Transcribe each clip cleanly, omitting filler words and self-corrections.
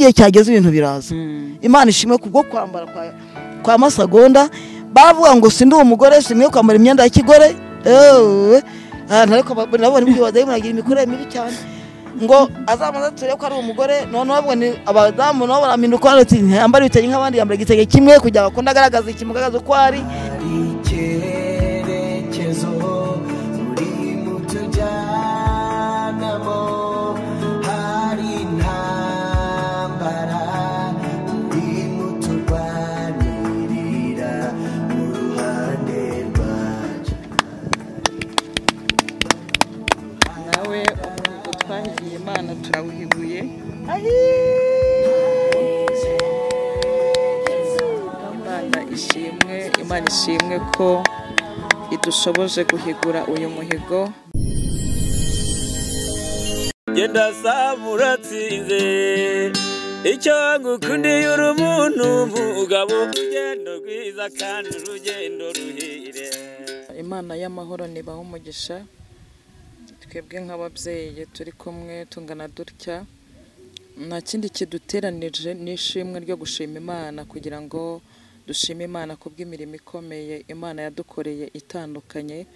Igihe cyageze ibintu biraza. Imana ishimwe kubwo kwambara kwa masagonda bavuga ngo sindi umugore simwe kwambara imyenda ya kigore. Ariko nabonye ibyo badayi muragira imikorere mibi cyane ngo azamanza turebe ko ari umugore. None bavuga ni abadamu nabo baraminduka ati yambara ibitenge nk'abandi, yambara igitenge kimwe kugira ngo akunde agaragaze ikimugaragaza uko ari. Icyerekezo uri mu tujyanamo hari intambara uri mu turwanirira mu ruhande rwacu. Nawe umuhigo twahigiye Imana turawuhiguye. Imana ishimwe, Imana ishimwe ko idushoboje guhigura uyu muhigo. Genda samuratsinze icyo ngukundiye uri umuntu mugabo, urugendo rwiza kandi urugendo ruhire. Imana y'amahoro nibaha umugisha. Twebwe nk'ababyeyi turi kumwe tungana dutya, nta kindi kiduteranije n'ishimwe ryo gushima Imana, kugira ngo dushime Imana kubw'imirimo ikomeye Imana yadukoreye itandukanye,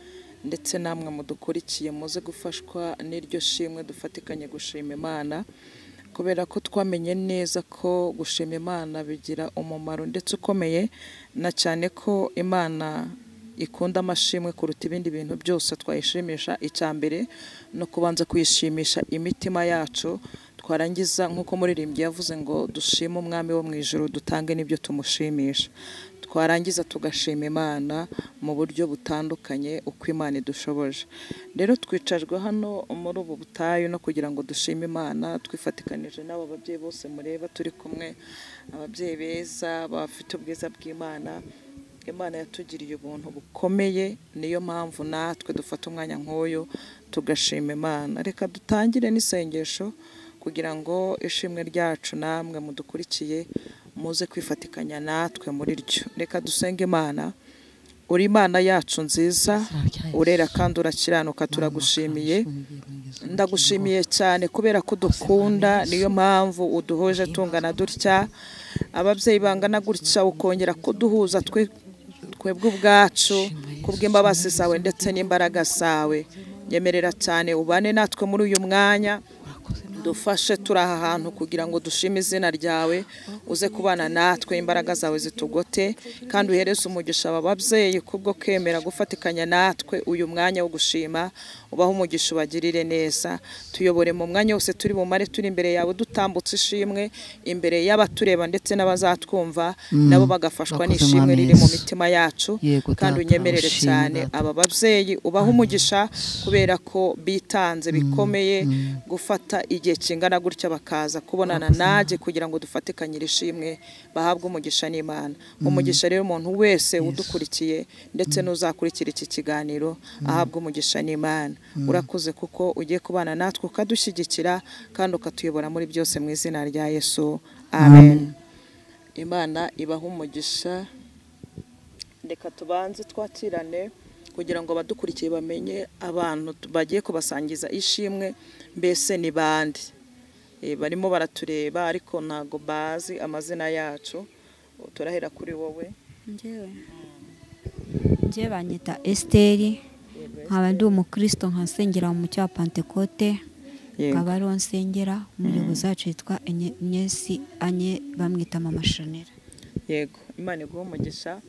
ndetse namwe mudukurikiye muze gufashwa n'iryo shimwe dufatikanye gushima Imana, kubera ko twamenye neza ko gushima Imana bigira umumaro ndetse ukomeye, na cyane ko Imana ikunda amashimwe kuruta ibindi bintu byose twayishimisha. Icya mbere no kubanza kuyishimisha imitima yacu, twarangiza nk'uko muririmbyi yavuze ngo dushime umwami wo mu ijuru dutange n'ibyo tumushimisha, twarangiza tugashima Imana mu buryo butandukanye uko Imana idushoboje. Rero twicajwe hano muri ubu butayu no kugira ngo dushime Imana twifatikanije n'abo babyeyi bose mureba turi kumwe, ababyeyi beza bafite ubwiza bw'Imana. Imana yatugiriye ubuntu bukomeye, niyo mpamvu natwe dufata umwanya nk'uyu tugashima Imana. Reka dutangire n'isengesho kugira ngo ishimwe ryacu namwe mudukurikiye muze kwifatikanya natwe muri ryo. Reka dusenge Imana. Uri Imana yacu nziza, urera kandi urakiranuka, turagushimiye. Ndagushimiye cyane kubera ko udukunda, niyo mpamvu uduhoje tungana dutya, ababyeyi bangana gutya, ukongera kuduhuza twebwe ubwacu kubw'imbabazi zawe ndetse n'imbaraga zawe. Nyemerera cyane ubane natwe muri uyu mwanya, dufashe turi aha hantu kugira ngo dushime izina ryawe, uze kubana natwe, imbaraga zawe zitugote, kandi uhereze umugisha aba babyeyi kubwo kwemera gufatikanya natwe uyu mwanya wo gushima. Ubahe umugisha, ubagirire neza, tuyobore mu mwanya wose turi bumare turi imbere yawe, dutambutse ishimwe imbere y'abatureba ndetse n'abazatwumva, nabo bagafashwa n'ishimwe riri mu mitima yacu. Kandi unyemerere cyane aba babyeyi ubahe umugisha kubera ko bitanze bikomeye gufata igihe kingana gutya bakaza kubonana naje kugira ngo dufatikanyire ishimwe, bahabwe umugisha n'Imana. Umugisha rero umuntu wese udukurikiye ndetse n'uzakurikira iki kiganiro ahabwe umugisha n'Imana. Urakoze kuko ugiye kubana natwe ukadushyigikira kandi ukatuyobora muri byose mu izina rya Yesu, amen. Imana ibahe umugisha. Reka tubanze twakirane kugira ngo abadukurikiye bamenye abantu bagiye kubasangiza ishimwe mbese ni bande. Barimo baratureba ariko ntago bazi amazina yacu. Turahera kuri wowe. Njyewe banyita Esteri, nkaba ndi umukristo, nkasengera mu mucyo wa Pentekote, nkaba ariho nsengera. Umuyobozi wacu yitwa Nyesi Anye, bamwita Mama Shanera. Yego, Imana iguhe umugisha.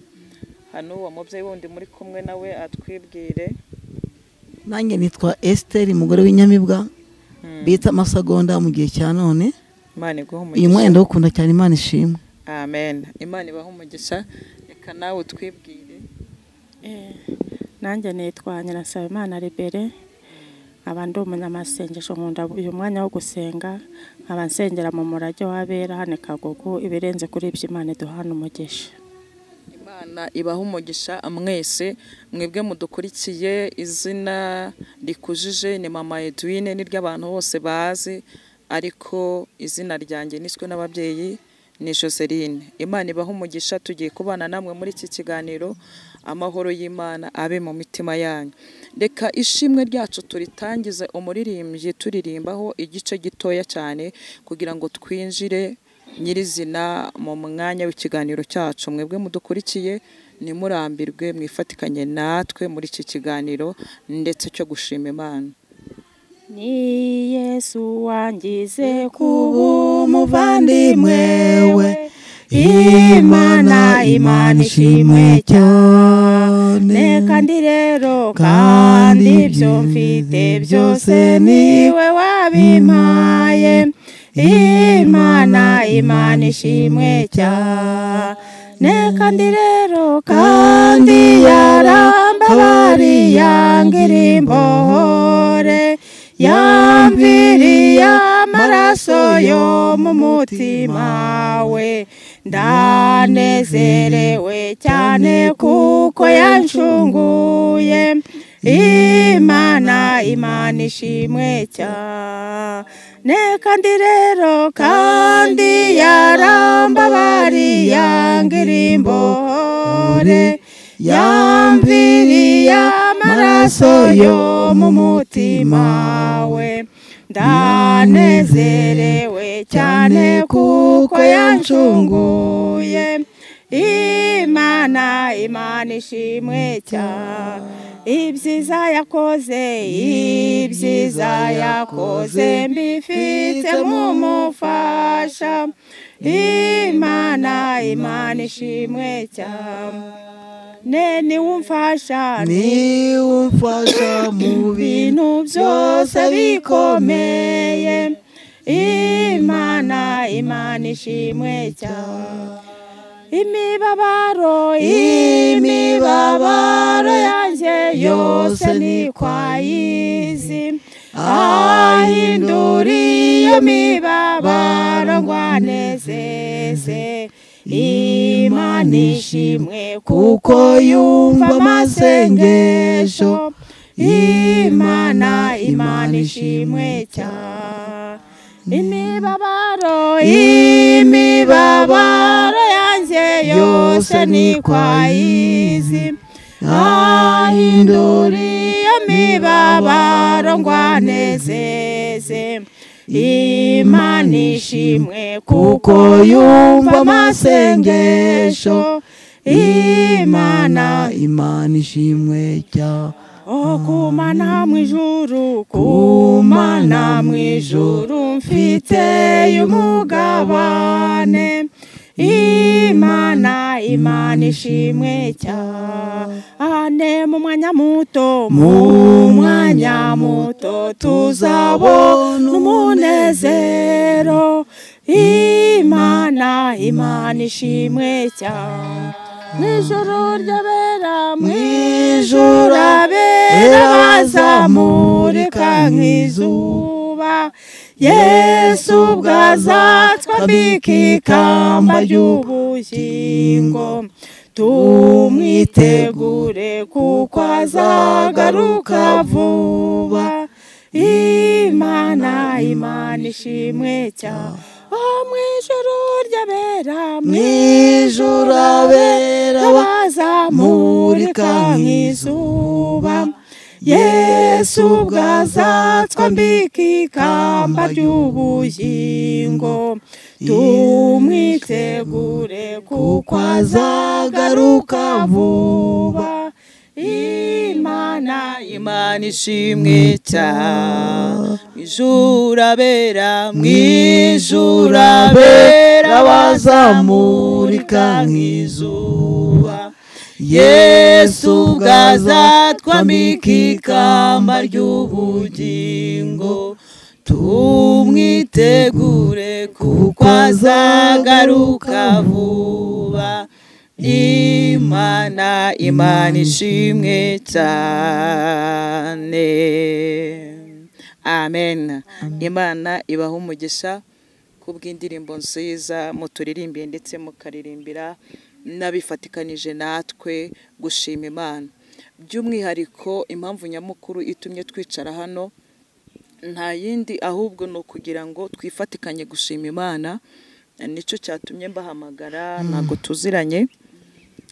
Hano uwo mubyeyi wundi muri kumwe nawe atwibwire. Nanjye nitwa Esther, umugore w'inyamibwa bita Masagonda mu gihe cya none. Imana iguhe umugisha. Uyu mwenda ndawukunda cyane, Imana ishimwe. Amen. Imana ibahe umugisha. Reka nawe utwibwire. Nanjye nitwa Nyirasabimana Libere, nkaba ndi umunyamasengesho, nkunda uyu mwanya wo gusenga, nkaba nsengera mu murage w'abera hano Kagugu. Ibirenze kuri ibyo Imana iduhana umugisha. Imana ibaha umugisha mwese mwebwe mudukurikiye. Izina rikujije ni Mama Edwine, niryo abantu bose bazi, ariko izina ryanjye niswe n'ababyeyi ni Joseline. Imana ibaha umugisha. Tugiye kubana namwe muri iki kiganiro. Amahoro y'Imana abe mu mitima yanyu. Reka ishimwe ryacu turitangize umuririmbyi turirimbaho igice gitoya cyane kugira ngo twinjire nyirizina mu mwanya w'ikiganiro cyacu. Mwebwe mudukurikiye ntimurambirwe, mwifatikanye natwe muri iki kiganiro ndetse cyo gushima Imana. Ni Yesu wangize kuba umuvandimwe we, Imana Imana ishimwe cyane, kandi rero kandi ibyo mfite byose niwe wabimpaye, Imana Imana ishimwe cyane, kandi rero kandi yarambabariye yangira imbohore, yamviriye amaraso yo mu mutima we, ndanezerewe cyane kuko yancunguye, Imana Imana ishimwe cyane, kandi rero kandi yarambabariye yangira imbohore, yamviriye amaraso yo mu mutima we, ndanezerewe cyane kuko yancunguye, Imana Imana ishimwe cyane, ibyiza yakoze, ibyiza yakoze mbifite nk'umufasha, Imana Imana ishimwe cyane, niwumfasha, niwumfasha mu bintu byose bikomeye, Imana Imana ishimwe cyane, imibabaro, imibabaro yanjye yose ni kwayizi, ahindura iyo mibabaro ngo anezeze, Imana ishimwe kuko yumva amasengesho, Imana Imana ishimwe cyane, imibabaro, imibabaro yanjye yose ni kwayizi, ahindura iyo mibabaro ngo anezeze, Imana ishimwe kuko yumva amasengesho, Imana Imana ishimwe cyane. Oh, kumana mwijuru, kumana mwijuru mfite umugabane, Imana Imana ishimwe cyane, mu mwanya muto, mu mwanya muto tuzabona umunezero, Imana Imana ishimwe cyane, mwijuru ry'abera, mwijuru abera bazamurika nk'izuba, Yesu ubwo azatwambika ikamba ry'ubugingo, tumwitegure kuko azagaruka vuba, Imana Imana ishimwe cyane, mwijuru ry'abera, mwijuru abera bazamurika nk'izuba, Yesu ubwo azatwambika ikamba ry'ubugingo, tumwitegure kuko azagaruka vuba, Imana Imana ishimwe cyane, mwijuru abera, mwijuru abera bazamurika nk'izuba, Yesu ubwo azatwambika ikamba ry'ubugingo, tumwitegure kuko azagaruka vuba, Imana Imana ishimwe cyane. Amen. Imana ibaha umugisha kubw'indirimbo nziza muturirimbiye ndetse mukaririmbira n'abifatikanije natwe gushima Imana. By'umwihariko impamvu nyamukuru itumye twicara hano nta yindi ahubwo ni ukugira ngo twifatikanye gushima Imana. Nicyo cyatumye mbahamagara, ntabwo tuziranye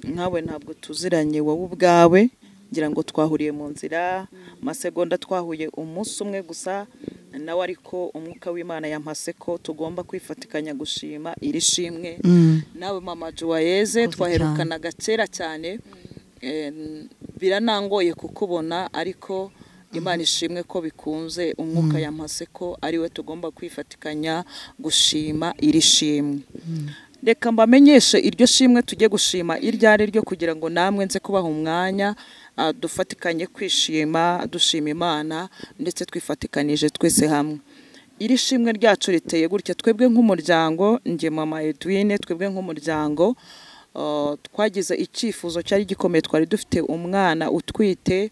nkawe, ntabwo tuziranye wowe ubwawe, ngira ngo twahuriye mu nzira amasegonda, twahuye umunsi umwe gusa, Nawe ariko umwuka w'Imana yampase ko tugomba kwifatikanya gushima iri shimwe. Nawe mama Joyeze twaherukanaga kera cyane, biranangoye kukubona, ariko Imana ishimwe ko bikunze. Umwuka yampase ko ariwe tugomba kwifatikanya gushima iri shimwe. Reka mbamenyeshe iryo shimwe tujye gushima iryo ari ryo, kugira ngo namwe nze kubaha umwanya dufatikanye kwishima, dushima Imana ndetse twifatikanije twese hamwe. Iri shimwe ryacu riteye gutya: twebwe nk'umuryango, njye mama Edwine, twebwe nk'umuryango twagize icyifuzo cyari gikomeye. Twari dufite umwana utwite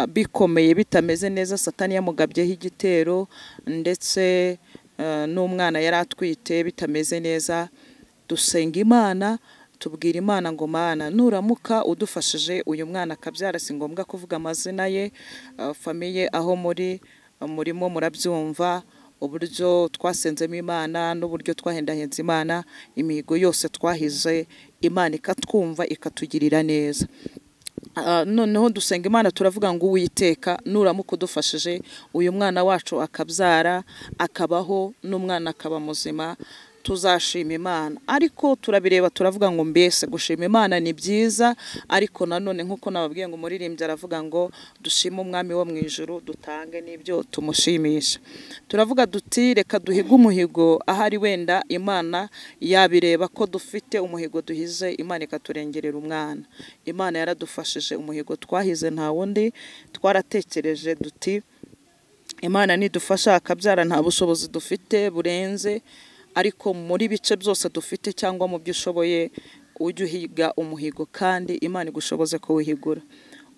bikomeye, bitameze neza, Satani yamugabyeho igitero, ndetse n'umwana yari atwite bitameze neza. Dusenga Imana, tubwira Imana ngo Mana, nuramuka udufashije uyu mwana akabyara, si ngombwa kuvuga amazina ye, famiye aho muri murimo murabyumva uburyo twasenzemo Imana n'uburyo twahendahenze Imana, imihigo yose twahize Imana ikatwumva ikatugirira neza. Noneho dusenga Imana turavuga ngo Uwiteka, nuramuka udufashije uyu mwana wacu akabyara akabaho n'umwana akaba muzima, tuzashima Imana. Ariko turabireba turavuga ngo mbese gushima Imana ni byiza, ariko nanone nkuko nababwiye ngo umuririmbyi aravuga ngo dushime umwami wo mu ijuru, dutange n'ibyo tumushimisha. Turavuga duti reka duhige umuhigo, ahari wenda Imana yabireba ko dufite umuhigo duhize, Imana ikaturengerera umwana. Imana yaradufashije, umuhigo twahize nta wundi. Twaratekereje duti Imana nidufasha akabyara, nta bushobozi dufite burenze, ariko muri bice byose dufite cyangwa mu byo ushoboye ujye uhiga umuhigo, kandi Imana igushoboze kuwuhigura.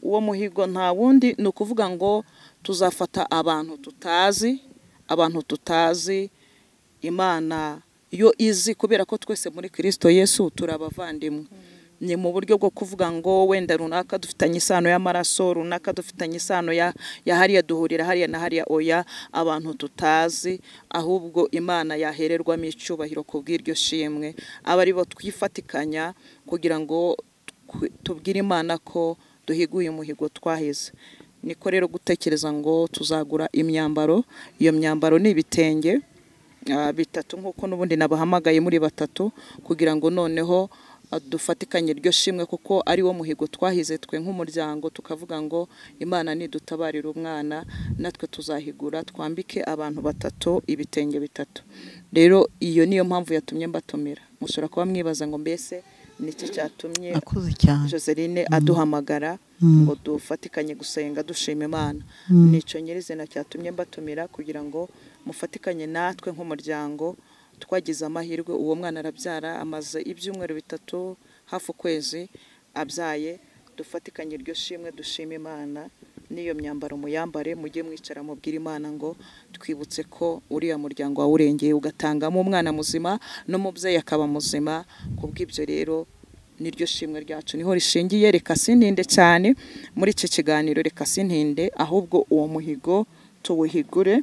Uwo muhigo nta wundi, ni ukuvuga ngo tuzafata abantu tutazi, abantu tutazi Imana yo izi, kubera ko twese muri Kristo Yesu turabavandimwe. Ni mu buryo bwo kuvuga ngo wenda runaka dufitanye isano y'amaraso, runaka dufitanye isano ya hariya, duhurira hariya na hariya, oya, abantu tutazi, ahubwo Imana yahererwamo icyubahiro kubw'iryo shimwe, aba ari bo twifatikanya kugira ngo tubwire Imana ko duhiguye umuhigo twahize. Niko rero gutekereza ngo tuzagura imyambaro, iyo myambaro ni ibitenge bitatu nkuko n'ubundi nabahamagaye muri batatu, kugira ngo noneho dufatikanye iryo shimwe, kuko ari wo muhigo twahize twe nk'umuryango, tukavuga ngo Imana nidutabarira umwana natwe tuzahigura twambike abantu batatu ibitenge bitatu. Rero iyo niyo mpamvu yatumye mbatumira. Mushobora kuba mwibaza ngo mbese niki cyatumye Joseline aduhamagara ngo dufatikanye gusenga dushima Imana. Nico nyirizina cyatumye mbatumira, kugira ngo mufatikanye natwe nk'umuryango. Twagize amahirwe, uwo mwana arabyara, amaze ibyumweru bitatu hafi ukwezi abyaye. Dufatikanye iryo shimwe dushima Imana, n'iyo myambaro muyambare, mujye mwicara mubwira Imana ngo twibutse ko uriya muryango wawurengeye ugatangamo umwana muzima n'umubyeyi akaba muzima. Kubw'ibyo rero niryo shimwe ryacu niho rishingiye. Reka sintinde cyane muri iki kiganiro, reka sintinde, ahubwo uwo muhigo tuwuhigure.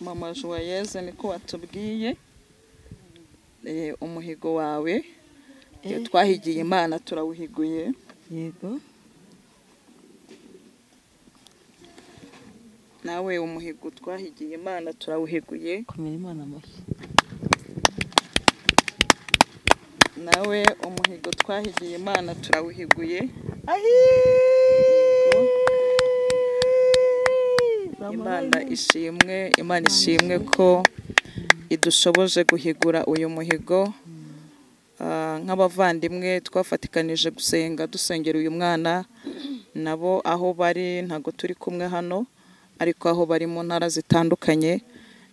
Mama Joyeze niko watubwiye umuhigo wawe twahigiye Imana turawuhiguye. Yego, nawe umuhigo twahigiye Imana turawuhiguye. Komera Imana amashyi. Nawe umuhigo twahigiye Imana turawuhiguye. Imana ishimwe, Imana ishimwe ko idushoboje guhigura uyu muhigo. Nk'abavandimwe twafatikanije gusenga dusengera uyu mwana, nabo aho bari ntago turi kumwe hano, ariko aho bari mu ntara zitandukanye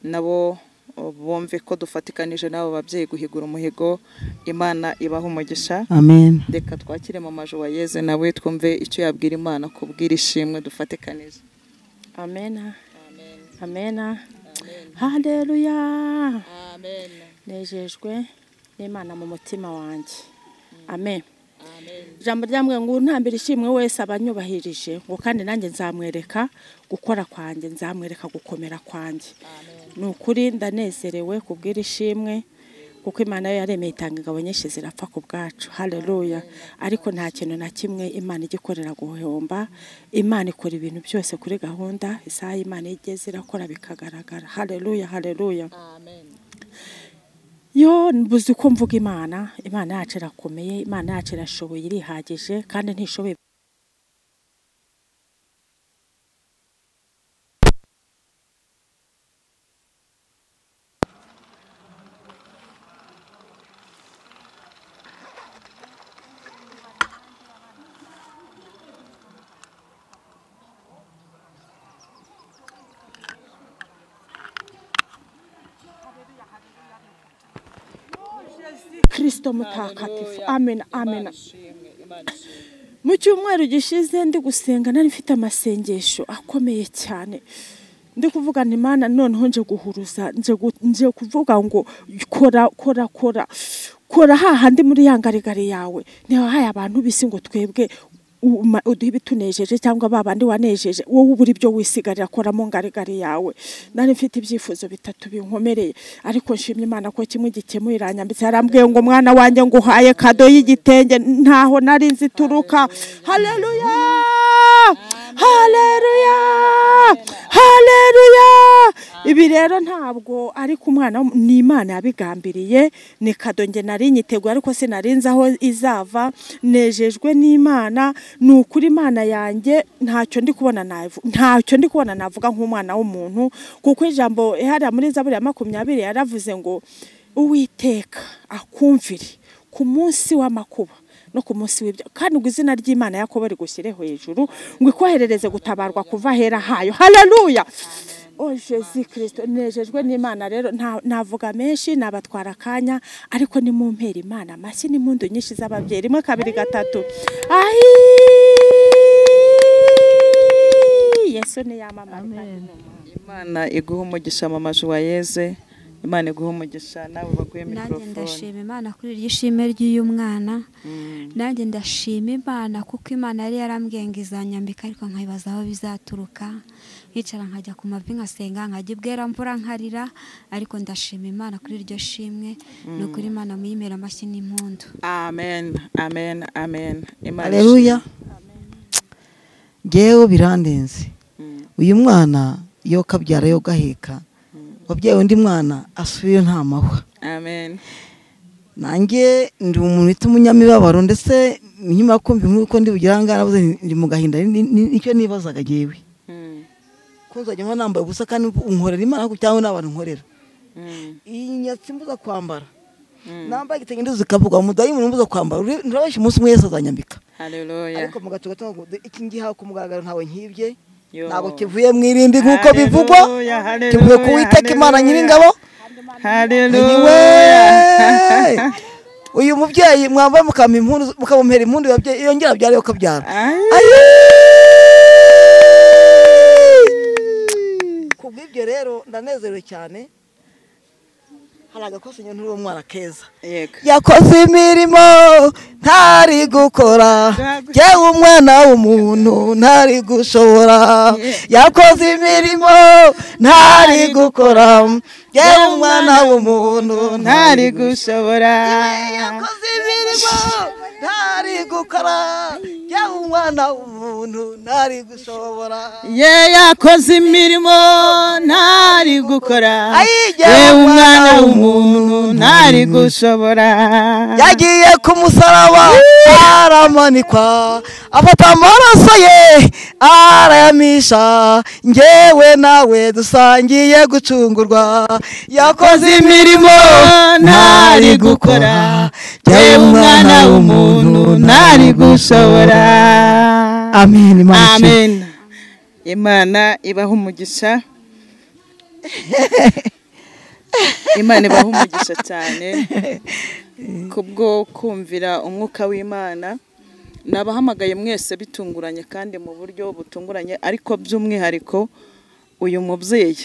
nabo bumve ko dufatikanije n'abo babyeyi guhigura umuhigo. Imana ibaha umugisha. Amen. Reka twakire mama Joyeze nawe twumve icyo yabwira Imana kubwira ishimwe dufatikanije. Amena. Amena. Haleluya. Amen. Nejejwe n'Imana mu mutima wanjye. Amen. Ijambo ryambwiye ngo ntambira ishimwe wese abanyubahirije, ngo kandi nanjye nzamwereka gukora kwanjye, nzamwereka gukomera kwanjye. Ni ukuri ndanezerewe kubwira ishimwe Kuko Imana yo yaremeye itanga ingabo nyinshi zirapfa ku bwacu. Haleluya. Ariko nta kintu na kimwe Imana igikorera guhomba. Imana ikora ibintu byose kuri gahunda. Isaha Imana igeze irakora bikagaragara. Haleluya, haleluya. Amen. Yo mbuze uko mvuga Imana. Imana yacu irakomeye, Imana yacu irashoboye, irihagije kandi ntishoboye. Kristo mutakatifu. Amen, amen. Mu cyumweru gishize ndi gusenga nari mfite amasengesho akomeye cyane. Ndi kuvuga nti Imana noneho nje guhuruza, nje kuvuga ngo kora kora kora kora hahandi muri yangarigari yawe. Ntiwahaye abantu bisi ngo twebwe uduhe ibitunejeje cyangwa babandi wanejeje, wowe ubura ibyo wisigarira, kora mu ngarigari yawe. Nari mfite ibyifuzo bitatu binkomereye, ariko nshimye Imana ko kimwe gikemuye iranyambitse. Yarambwiye ngo mwana wanjye nguhaye kado y'igitenge, ntaho nari nzi ituruka. Haleluya, haleluya, haleluya. Ibi rero ntabwo ari ku mwana, ni Imana yabigambiriye, ni kado nge nari nyiteguye ariko sinari nzi aho izava. Nejejwe n'Imana, ni ukuri Imana yanjye ntacyo ndi kubona navuga, ntacyo ndi kubona navuga nk'umwana w'umuntu, kuko ijambo hariya muri Zaburi ya 20 yaravuze ngo Uwiteka akumvire ku munsi w'amakuba no ku munsi w'ibyo, kandi ngo izina ry'Imana Yakobo rigushyire hejuru, ngo ikoherereze gutabarwa kuva ahera hayo. Haleluya. Oh Jésus Christ, nejejwe n'Imana rero navuga menshi nabatwara akanya, ariko ni mu mpera Imana amashyi n'impundu nyinshi z'ababyeyi. 1 2 3. Ayi Yesu ni yamamara. Imana iguhe umugisha mama Joyeze. Imana iguhe umugisha nawe baguhe Nanjye mikrofone. ndashima Imana kuri iryo shimwe ry'uyu mwana. Nanjye ndashima Imana kuko Imana yari yarambwiye ngo izanyambika, ariko nkayibaza aho bizaturuka. Nkicara nkajya ku mavi nkasenga, nkajya ibwera mvura nkarira, ariko ndashima Imana kuri iryo shimwe. Ni ukuri Imana muyimera amashyi n'impundu. Amen, amen, amen. Imana Haleluya. Ngewe birandenze. Uyu mwana iyo kabyara yo gaheka, wabyaye undi mwana asubiye nta mahwa. Amen. Nanjye ndi umuntu wita umunyamibabaro, ndetse nyuma kumva inkuru ko ndi bugira ngana navuze ndi mu gahinda, nicyo nibazaga ngewe. Ko nzajya mba nambaye ubusa kandi unkorera Imana cyangwa n'abantu nkorera. Iyi nyatsi mbuza kwambara. Nambaye igitenge ndizo zikavuga umudayimoni mbuza kwambara. Ndabashye umunsi umwe Yesu azanyambika. Haleluya. Ariko mu gato gato ngo iki ngiha ku mugaragaro ntawe nkibye. Yo. Ntabwo kivuye mu irimbi nkuko bivugwa. Haleluya, Kivuye ku Uwiteka Imana Nyiringabo. Haleluya. Uyu mubyeyi mwambaye mukampa impundu, mukamumpera impundu yabyeyi yongera abyare ukabyara. Kubw'ibyo rero ndanezerewe cyane. Hari agakosa nyine nturi umwana keza. Yego. Yakoze imirimo ntari gukora, yewe umwana w'umuntu ntari gushobora. Yakoze imirimo ntari gukora, yewe umwana w'umuntu Ntari gushobora. Yakoze imirimo ntari gukora, yewe umwana w'umuntu ntari gushobora. Ye yakoze imirimo ntari gukora, Ayi, ye umwana w'umuntu ntari gushobora. Yagiye ku musaraba aramanikwa, afata amaraso ye arayamisha, njyewe nawe dusangiye gucungurwa. Yakoze imirimo ntari gukora, ye umwana w'umuntu ntari gushobora. Amen. Imana ishimwe. Amen. Imana ibaha umugisha. Imana ibaha umugisha cyane kubwo kumvira umwuka w'Imana. Nabahamagaye mwese bitunguranye kandi mu buryo butunguranye, ariko by'umwihariko uyu mubyeyi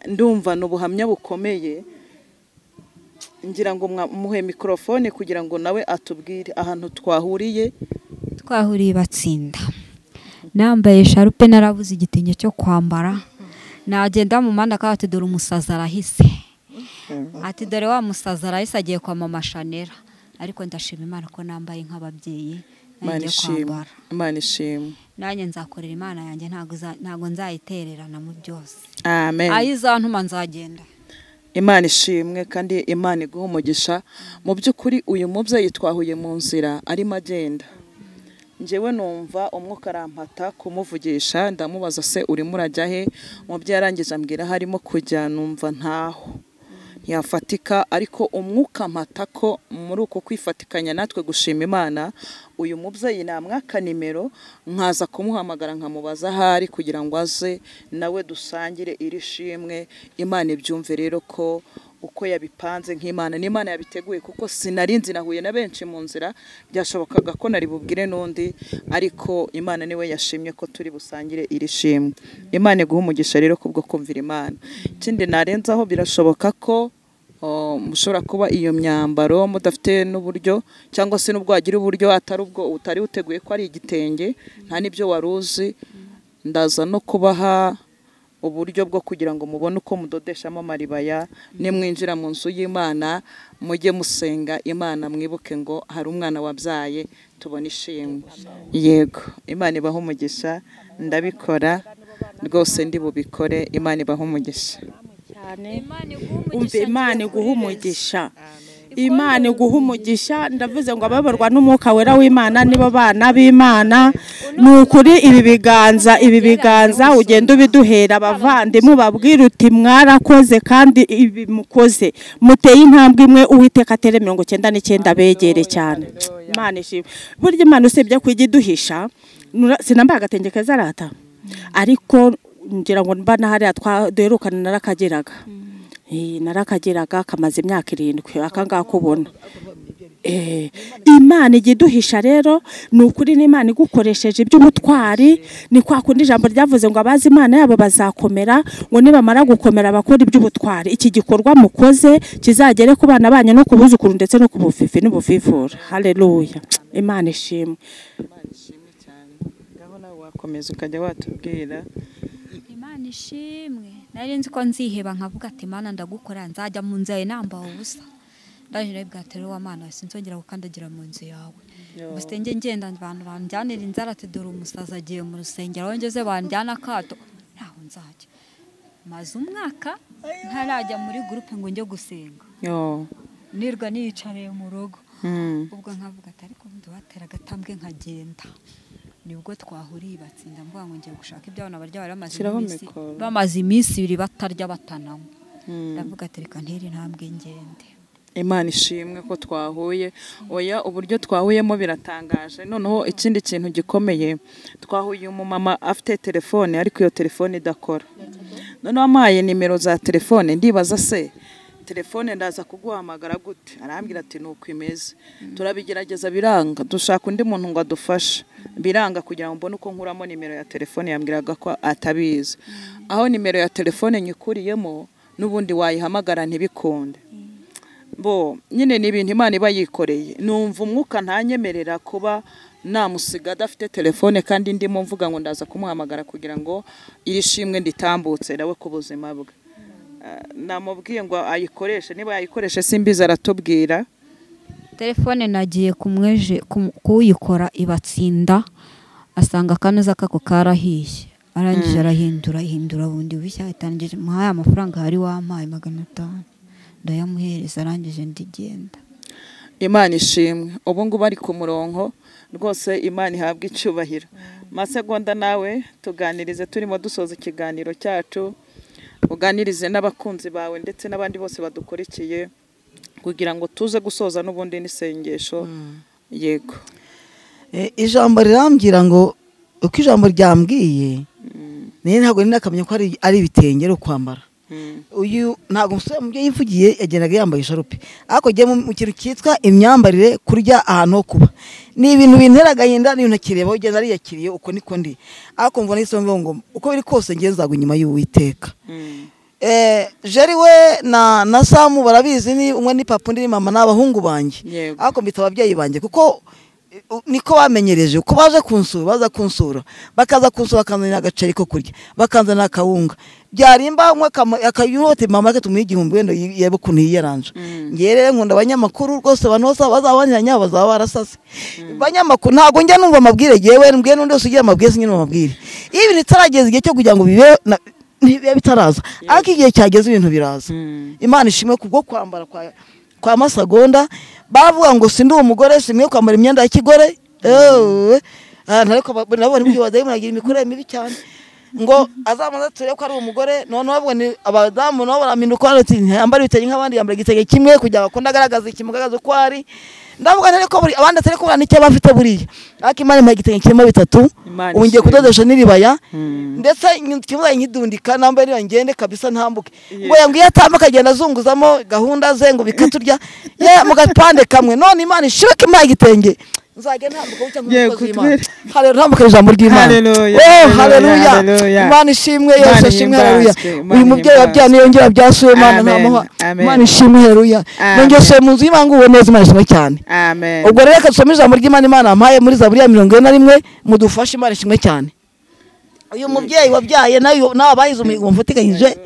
ndumva n'ubuhamya bukomeye. Ngira ngo muhe mikrofone kugira ngo nawe atubwire ahantu twahuriye. Twahuriye batsinda, nambaye sharupe, narabuze igitenge cyo kwambara, nagenda mu muhanda akaba ati dore umusazi arahise. Ati dore wa musaza arahise agiye kwa mama Shanera. Ariko ndashima Imana ko nambaye nk'ababyeyi. Imana ishimwe. Nanjye nzakorera Imana yanjye ntago nzayitererana mu byose. Amen. Ayizantuma nzagenda. Imana ishimwe kandi Imana iguhe umugisha. Mu by'ukuri uyu mubyeyi twahuye mu nzira arimo agenda. Njyewe numva umwuka arampata kumuvugisha, ndamubaza se urimo urajya he? Umubyeyi arangije ambwira harimo kujya, numva ntaho ntiyafatika, ariko umwuka mpata ko muri uko kwifatikanya natwe gushima Imana, uyu mubyeyi namwaka nimero nkaza kumuhamagara nkamubaza ahari kugira ngo aze nawe dusangire iri shimwe. Imana ibyumve rero ko uko yabipanze nk'Imana n'Imana yabiteguye, kuko sinarinzi nahuye na benshi mu nzira, byashobokaga ko nari bubwire n'undi, ariko Imana niwe yashimye ko turi busangire iri shimwe. Imana iguhe umugisha rero kubwo kumvira Imana. Ikindi narenzaho, birashoboka ko mushobora kuba iyo myambaro mudafite n'uburyo, cyangwa se n'ubwo wagira uburyo atari ubwo utari uteguye ko ari igitenge, nta n'ibyo waruzi, ndaza no kubaha uburyo bwo kugira ngo mubone uko mudodeshamo amaribaya. Nimwinjira mu nzu y'Imana mujye musenga Imana, mwibuke ngo hari umwana wabyaye, tubone ishimwe. Yego, Imana ibahe umugisha. Ndabikora rwose, ndi bubikore. Imana ibahe umugisha. Umve, Imana iguhe umugisha. Imana iguhe umugisha. Ndavuze ngo abayoborwa n'umwuka wera w'Imana nibo bana b'Imana. Ni ukuri ibi biganza ugenda ubiduhera abavandimwe, ubabwira uti mwarakoze kandi ibi mukoze muteye intambwe imwe, Uwiteka atere 99 abegere cyane. Imana ishimwe. Burya Imana usibye kujya iduhisha, sinambaye agatenge keza arata, ariko ngira ngo mba na hariya duherukana narakageraga. Narakageraga kamaze imyaka 7 akangaka ubona. Imana ijya iduhisha rero, ni ukuri n'Imana igukoresheje iby'ubutwari. Ni kwa kundi ijambo ryavuze ngo abazi Imana yabo bazakomera, ngo nibamara gukomera bakora iby'ubutwari. Iki gikorwa mukoze kizagere ku bana banyu no ku buzukuru ndetse no ku bufifi n'ubuvivura. Haleluya. Imana ishimwe. Imana ishimwe cyane. Ngaho nawe wakomeza ukajya watubwira. Imana ishimwe. Nari nzi ko nziheba nkavuga ati Mana ndagukora, nzajya mu nzu yawe nambaye ubusa. Ndaje nabibwira ati rero wa Mana sinzongera gukandagira mu nzu yawe. Gusa nge ngenda abantu banjyanira inzara ati dore umusaza agiye mu rusengero, aho ngeze banjyana akato, ntaho nzajya. Maze umwaka ntarajya muri groupe ngo njye gusenga. Nirwa niyicariye mu rugo. Ubwo nkavuga ati ariko ndubatera agatambwe nkagenda. Nibwo twahuriye batsinda mvuga ngo ngiye gushaka ibyo abana barya, bari bamaze iminsi ibiri batarya batananywa. Ndavuga ati reka ntere intambwe ngende. Imana ishimwe ko twahuye. Oya, uburyo twahuyemo biratangaje. Noneho ikindi kintu gikomeye, twahuye umumama afite telefone ariko iyo telefone idakora. Noneho amaye nimero za telefone, ndibaza se telefone ndaza kuguhamagara gute? Arambwira ati nuko imeze. Turabigerageza biranga, dushaka undi muntu ngo adufashe, biranga kugira ngo mbone uko nkuramo nimero ya telefone. Yambwiraga ko atabizi. Aho nimero ya telefone nyikuriyemo n'ubundi wayihamagara ntibikunde. Bo nyine ni ibintu Imana iba yikoreye. Numva umwuka ntanyemerera kuba namusiga adafite telefone, kandi ndimo mvuga ngo ndaza kumuhamagara kugira ngo iri shimwe nditambutse nawe ku buzima bwe. Namubwiye ngo ayikoreshe, niba yayikoreshe simbizi aratubwira. Telefone nagiye kumweje kuyikora ibatsinda, asanga kanoza kako karahiye, arangije arahindura bundi bushya, itangije muhaye amafaranga hari wampaye 500 ndayamuhereza, arangije ndigenda. Imana ishimwe. Ubu ngubu ari ku murongo rwose, Imana ihabwe icyubahiro. Masegonda nawe tuganirize, turimo dusoza ikiganiro cyacu, uganirize n'abakunzi bawe ndetse n'abandi bose badukurikiye kugira ngo tuze gusoza n'ubundi n'isengesho. Yego. Ijambo rirambwira ngo uko ijambo ryambwiye niyo ntabwo ninakamenya ko ari ibitenge ari kwambara. Uyu ntabwo umusore mu byo yivugiye yagendaga yambaye isharupe, ariko giye mu kintu cyitwa imyambarire, kurya, ahantu ho kuba, ni ibintu bintera agahinda, ni ibintu ntakireba, ugenda ariyakiriye uko niko ndi. Ariko mvuna isombe ngo uko biri kose ngiye nzagwa inyuma y'Uwiteka. Jerry we na Samu barabizi, ni umwe ni papa undi ni mama, n'abahungu banjye, ariko mbita ababyeyi banjye kuko Niko bamenyereje uko baje kunsura, baza kunsura bakaza kunsura bakanzanira agaceri ko kurya, bakanzanira akawunga, byarimba umwe akayuhote mama reka tumuhe 1000 wenda yebe ukuntu yiyaranje. Ngewe rero nkunda abanyamakuru rwose, abantu bose bazabaniranya bazaba barasase. Abanyamakuru ntabwo njya numva amabwire, yewe mbwiye n'undi wese ugira amabwire sinyine amabwire. Iyo ibintu bitarageza igihe cyo kugira ngo bibe ntibibe bitaraza, ariko igihe cyageze ibintu biraza. Imana ishimwe kubwo kwambara kwa masagonda. Bavuga ngo sindi umugore, simwe kwambara imyenda ya kigore. Ariko nabo bari kwibaza agira imikorere mibi cyane, ngo azamanza turebe ko ari umugore. None bavuga ni abadamu nabo baraminduka bati ntiyambara ibitenge nk'abandi, yambara igitenge kimwe kugira ngo akunde agaragaze ikimugaragaza uko ari. Ndavuga nti ariko buri abandi atari kubura n'icyo bafite buriya, ariko Imana impaye igitenge kirimo bitatu. Ubu ngiye kudodesha n'iribaya, ndetse kimwe nkidundika nambaye niba ngende kabisa ntambuke. Ngo yambwiye atambuka agenda azunguzamo gahunda ze ngo bikaturya ye mu gapande kamwe. None Imana ishimwe ko impaye igitenge, nzajya ntambuka bucya nk'umukozi w'Imana. Haleluya, ntambuka ijambo ry'Imana. Oh haleluya, Imana ishimwe, Yesu ashimwe, haleluya. Uyu mubyeyi wabyaye niyongera byasuye Imana ntamuha. Imana ishimwe, haleluya. Nongeye mu nzu y'Imana nguwe neza, Imana ishimwe cyane. Amen. Ubwo rero reka dusome ijambo ry'Imana Imana yampaye muri Zaburi ya 41, mudufashe. Imana ishimwe cyane. Uyu mubyeyi wabyaye nayo nawe abahize umuhigo mfatikanyije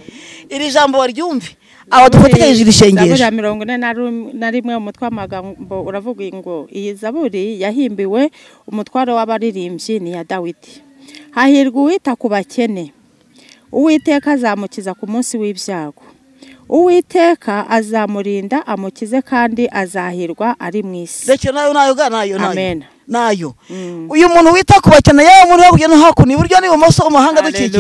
iri jambo baryumve, aba dufatikanyije iri sengesho. Zaburi ya 41 umutwe w'amagambo uravuga ngo iyi zaburi yahimbiwe umutwaro w'abaririmbyi ni ya Dawidi. Hahirwa uwita ku bakene, Uwiteka azamukiza ku munsi w'ibyago. Uwiteka azamurinda amukize kandi azahirwa ari mu isi. Reke nayo nayo ga nayo nayo. Nayo. Uyu muntu wita ku bakene, yewe umuntu hakurya no hakuno, iburyo n'ibumoso, umuhanga dukikije.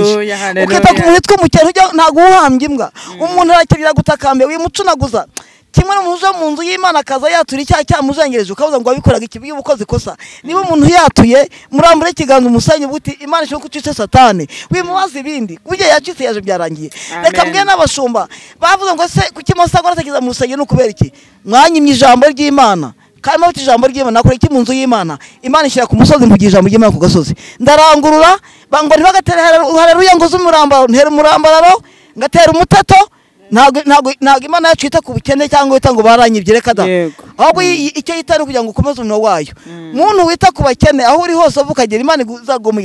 Ukita ku muntu witwa umukene ntabwo uhambye imbwa. Umuntu arakenera gutakambe wimucunaguza. Kimwe n'umuntu uje mu nzu y'Imana akaza yatura icyaha cyamuzengereje, ukabuza ngo wabikoraga iki ubukoze ikosa. Niba umuntu yatuye murambure ikiganza umusenyi buti Imana ishobora kucica Satani, wimubaza ibindi burya yacitse yaje byarangiye. Reka mbwe n'abashumba bavuze ngo se kuki Masagonda atakiza mu rusengero n'ukubera iki? Mwanyimye ijambo ry'Imana. Kandi mufite ijambo ry'Imana nakora iki mu nzu y'Imana? Imana ishyira ku musozi, mvugira ijambo ry'Imana ku gasozi. Ndarangurura bango ntibagatere haleluya ngo z'umurambaro, ntera umurambararo ngatera umutato. Ntabwo Imana yacu yita ku bukene cyangwa yita ngo baranyibye, reka da. Ahubwo icyo yita ni kugira ngo ukomeze umurimo wayo. Muntu wita ku bakene aho uri hose ukagera Imana izaguha.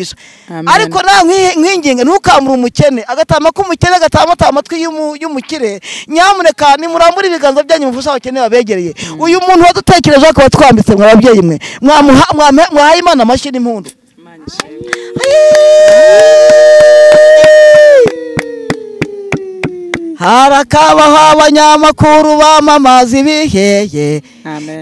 Ariko nawe nkwinginga ntukamure umukene, agatama k'umukene agatama amatwi y'umukire. Nyamuneka nimurambure ibiganza byanyu mufashe abakene babegereye. Uyu muntu wadutekereje akaba twambitse mwa babyeyi mwe, mwahaye Imana amashyi n'impundu. Harakabaho abanyamakuru bamamaza ibiheye,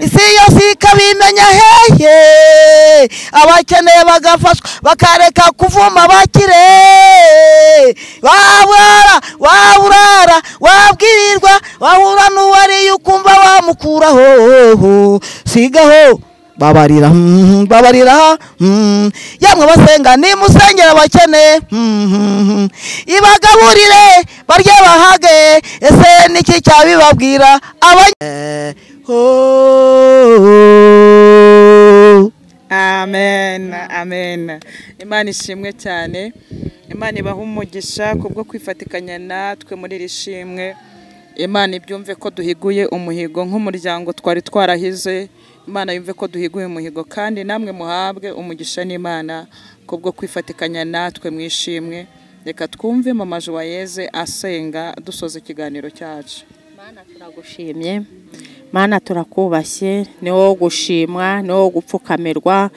isi yose ikabimenya hehe, abakene bagafashwa bakareka kuvuma abakire. Wabura waburara wabwirirwa wahura n'uwariye ukumva wamukuraho, sigaho babarira babarira. Yamwe basenga nimusengera abakene, ibagaburire barye bahage, ese niki cyabibabwira? Amen, amen. Imana ishimwe cyane. Imana ibaha umugisha kubwo kwifatikanya natwe muri iri shimwe. Imana ibyumve ko duhiguye umuhigo nk'umuryango twari twarahize. Imana yumve ko duhiguye umuhigo, kandi namwe muhabwe umugisha n'Imana kubwo kwifatikanya natwe mwishimwe. Reka twumve Mama Joyeze asenga dusoza ikiganiro cyacu. Mana turagushimye, Mana turakubashye, ni wowe gushimwa, ni wowe gupfukamirwa.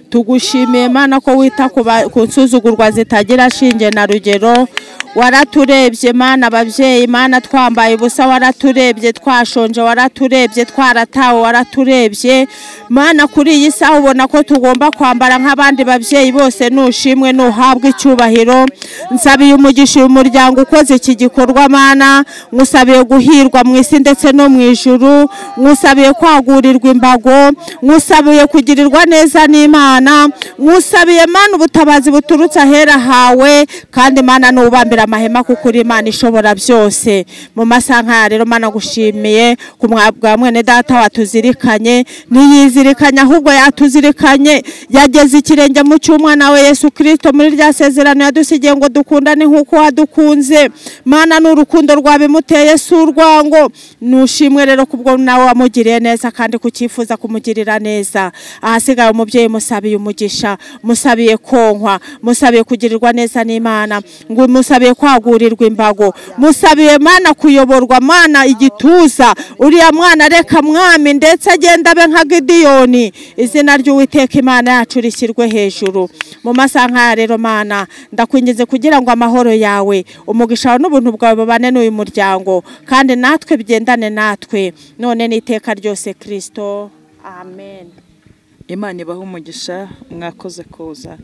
Tugushimiye Mana ko wita ku nsuzugurwa zitagira shinge na rugero. Waraturebye Mana ababyeyi, Mana twambaye ubusa, waraturebye twashonje, waraturebye twaratawe, waraturebye Mana. Kuri iyi saha ubona ko tugomba kwambara nk'abandi babyeyi bose. Nushimwe, nuhabwe icyubahiro. Nsabiye umugisha uyu muryango ukoze iki gikorwa Mana, nkusabiye guhirwa mu isi ndetse no mu ijuru, nkusabiye kwagurirwa imbago, nkusabiye kugirirwa neza n'Imana, nkusabiye Mana ubutabazi buturutse ahera hawe, kandi Mana nubambira amahema kuko uri Imana ishobora byose. Mu masaha nk'aya rero Mana gushimiye ku bwa mwene data watuzirikanye, ntiyizirikanye ahubwo yatuzirikanye, yageze ikirenge mu cy'umwana we Yesu Kristo muri rya sezerano yadusigiye ngo dukundane nk'uko wadukunze. Mana n'urukundo rwabimuteye si urwango, nushimwe rero kubwo nawe wamugiriye neza kandi kucyifuza kumugirira neza. Ahasigaye umubyeyi musabiye umugisha, musabiye konkwa, musabiye kugirirwa neza n'Imana, ngo musabiye kwagurirwa imbago, musabiye Mana kuyoborwa Mana igituza uriya mwana reka mwami ndetse agenda abe nka Gidiyoni. Izina ry'Uwiteka Imana yacu rishyirwe hejuru. Mu masaha nk'aya rero Mana ndakwinginze kugira ngo amahoro yawe, umugisha wawe n'ubuntu bwawe bubane n'uyu muryango, kandi natwe bigendane natwe none n'iteka ryose Kristo. Amen. Imana ibahe umugisha, mwakoze kuza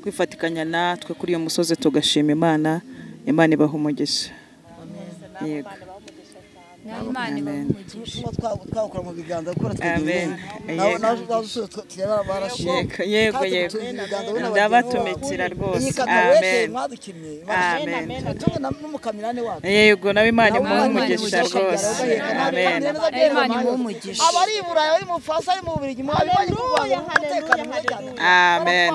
kwifatikanya natwe kuri uyu musozi tugashima Imana. Imana ibahe umugisha. Yego. Imana ibahe umugisha. Twakora mu biganza gukora Amen. twegeye. Yego yego. Ndabatumikira rwose. Amen. Amen. Yego nawe Imana imuhe umugisha rwose. Amen. Imana imuhe umugisha. Abari i Burayi, abari mu Bufaransa, abari mu Bubiligi, mwabibonye ku Rwanda umutekano mwiza cyane. Amen.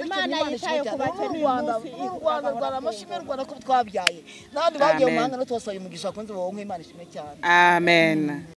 Imana yitaye ku bakene u Rwanda, u Rwanda rwara amashimwe, u Rwanda ko twabyaye. N'abandi bagiye mu mahanga natwe tubasaba umugisha kunze wowe Imana ishimwe cyane. Amen.